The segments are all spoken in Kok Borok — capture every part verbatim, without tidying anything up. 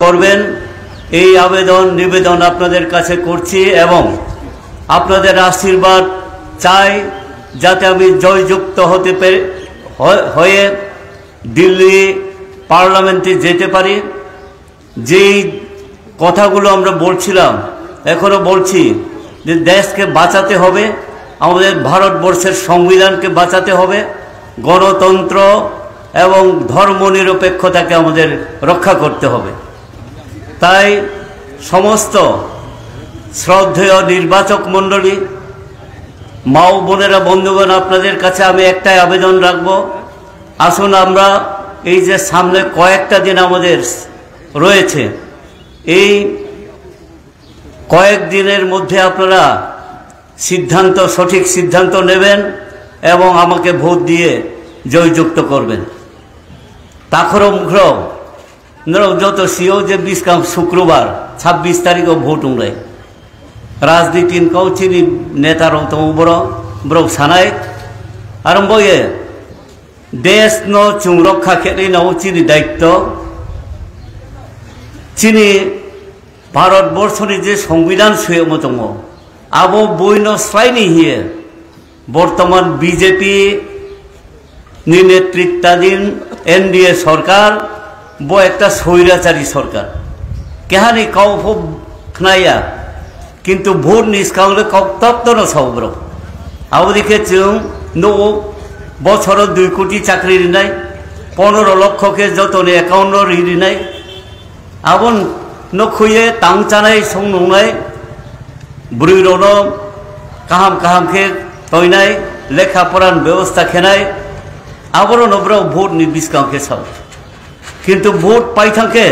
করবেন, এই আবেদন নিবেদন আপনাদের কাছে করছি এবং আপনাদের আশীর্বাদ চাই, যাতে আমি জয়যুক্ত হতে পে- হ- হয়ে দিল্লি পার্লামেন্টে যেতে পারি। যেই কথাগুলো আমরা বলছিলাম, এখনো বলছি, যে দেশকে বাঁচাতে হবে, আমাদের ভারতবর্ষের সংবিধানকে বাঁচাতে হবে, গণতন্ত্র এবং ধর্মনিরপেক্ষতাকে আমাদের রক্ষা করতে হবে। তাই সমস্ত শ্রদ্ধেয় নির্বাচক মণ্ডলী, মা ও বোনেরা, বন্ধুগণ, আপনাদের কাছে আমি একটাই আবেদন রাখব, আসুন আমরা এই যে সামনে কয়েকটা দিন আমাদের রয়েছে, এই কয়েক দিনের মধ্যে আপনারা সিদ্ধান্ত, সঠিক সিদ্ধান্ত নেবেন এবং আমাকে ভোট দিয়ে জয়যুক্ত করবেন। Takhoro mukhro, norok joto sio je biskang Sukrobar, sabbish tarikh o vote wngnai. Rajniti ni kau chini neta rok tongo, boro, borok sanai. Aro boye, desh no chwng rokha khenai no chini daitto. Chini Bharat borso ni je songbidan suyamo tongo, abo bui no swlaini hiye. Bortoman B J P ni netritadin N D A sorkar, bo ekta soirachari sorkar. Kehani kau pho khnaya, kintu vote ni swkang le kok tokto no sao borok. Abo dikhe chwng nugo, bochoro dui koti chakri rinai, pondro lokho khe jotoni account no ri rinai. Abon no khuye tang chanai song nungnai, bwrwi rokno kaham kaham khe toinai, lekha poran bebosta khenai, aborokno borok vote ni biskang khe sao. Kintu vote pai thang khe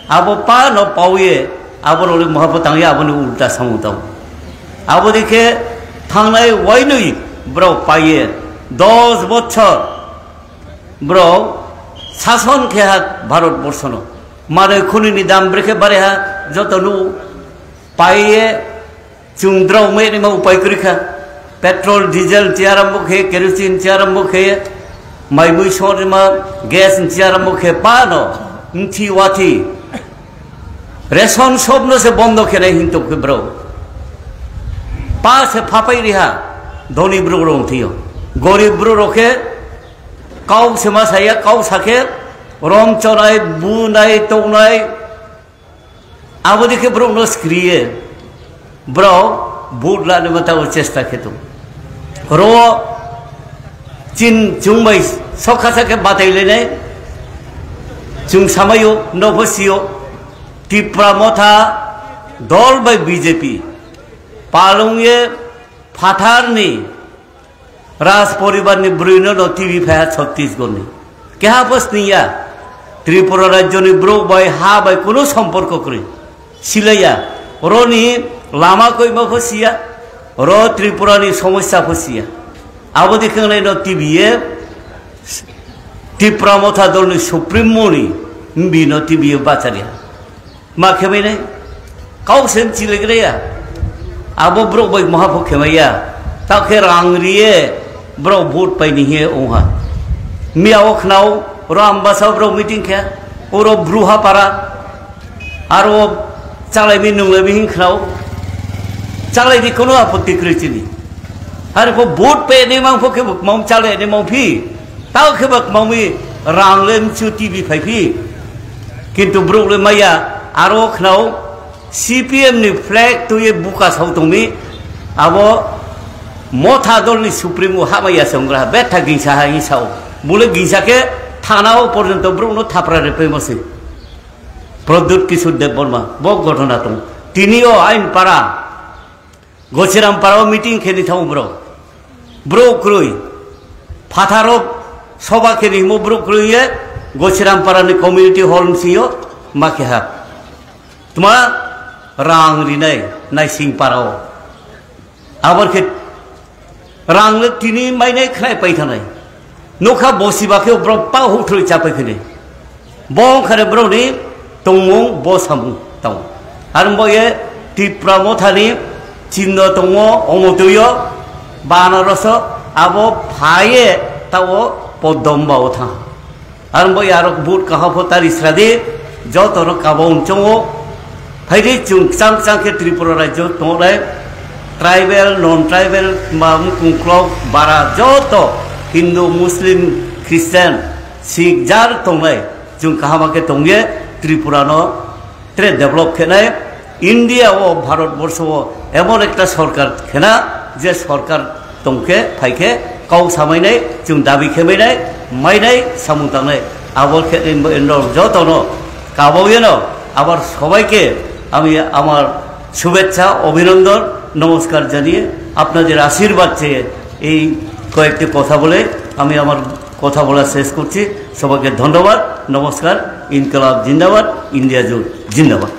abo pa no pawiye, aborok le moha bo tangya, aboni ulta samung tang. Abo dikhe thangnai wainwi borok paiye dos bochor borok sason khe ha Bharat borsono. Manwi khunini dam brekhe bare ha joto nu paiye. Chwng drao me rima upai kwrwi kha. Petrol, diesel ni arambo khe, kerosene ni arambo khe, mai mui sor rima, gas ni arambo khe, pano mthi wathi ration shop no se bondo khenai hintok khe bro. Pa se phapai riha, dhoni bro rong thiyo. Gorib bro rokhe kau se ma saya, kau sakhe rom chonai, bunai, tongnai, Abo dikhe borokno skriye, borok vote lani ma tabo chesta khe tongo. Oro chin chwng bai sokha sakhe batai lainai, chwng samaio, nokho sio, Tipra Motha dol bai B J P palung ye phatharni Raj poribar ni bwrwi no no T V phaiha Chhattisgarh ni. Keha pho siniya. Tripura rajyo ni borok bai ha bai kuno somporko kwrwi. Silaiya. Oro ni lama koima pho siya. Oro Tripura ni somosya pho siya. Abo dikhe nai no T V e Tipra Motha dol ni Supreme Moni bini no T V e bachariya. Ma khemai nai? Kau sem chilek reya. Abo borok bai moha pho khemai ya. Ta khe rang riye borok vote pai ni he ongha. Miya o khnao ro Ambasa borok meeting khe. Oro Bruha para. Aro chalai mi nunglai mi hin khnao. Chalai di kono apotti kwrwi chini. Hari pho vote pe ni mang pho khe bwkmang chale ni mang phi. Tao khe bwkmang mi rang le mchu T V phai phi. Kintu borok le maya aro khnao C P M ni flag twi buka sao tong mi. Abo Motha dol ni supremo ha maya se wngra betha gingsa ha sao. Bole gingsa khe thana o porjonto borok no thapra re phaimo se. Pradyut Kishore Debbarma bo ghotona tong. Tini o ain para Gosirampara o meeting khe ni thango borok. Borok kwrwi. Phatharo soba khe ni himo borok kwrwi ye Gosirampara ni community hall ni sio ma khe ha. Tuma rang rinai naising para o. Abor khe rang le tini mainai khnai pai thanai. Nokha bosi ba khe borok pa huthrwi chapai khini. Bo wngkha re borokni tongmung, bo samung tong. Ar bo ye Tipra Mothani chinno tongo, omo twiyo Banaraso abo phaye tao Podomba o thang. Ar bo ye aro but kaha pho tari sradi. Jotono kabo wngchongo. Phaidi chwng kchang kchang khe Tripura rajyo tongnai, tribal, non tribal, ma mukung klok, bara joto Hindu, Muslim, Christian, Sikh jar tongnai, chwng kahama khe tongye Tripura no tre develop khenai. India o, Bharat borsho o emon ekta sorkar khena, je sorkar tongkhe phaikhe kau samainai, chwng dabi khemainai, mainai, samung tangnai. Abo khe in-, in-, jotono kabogeno abar sobaike ami amar শুভেচ্ছা, অভিনন্দন, নমস্কার জানিয়ে আপনাদের আশীর্বাদ চেয়ে এই কয়েকটি কথা বলে আমি আমার কথা বলা শেষ করছি। সবাইকে ধন্যবাদ, নমস্কার, ইনকলাব জিন্দাবাদ, ইন্ডিয়া জোট জিন্দাবাদ।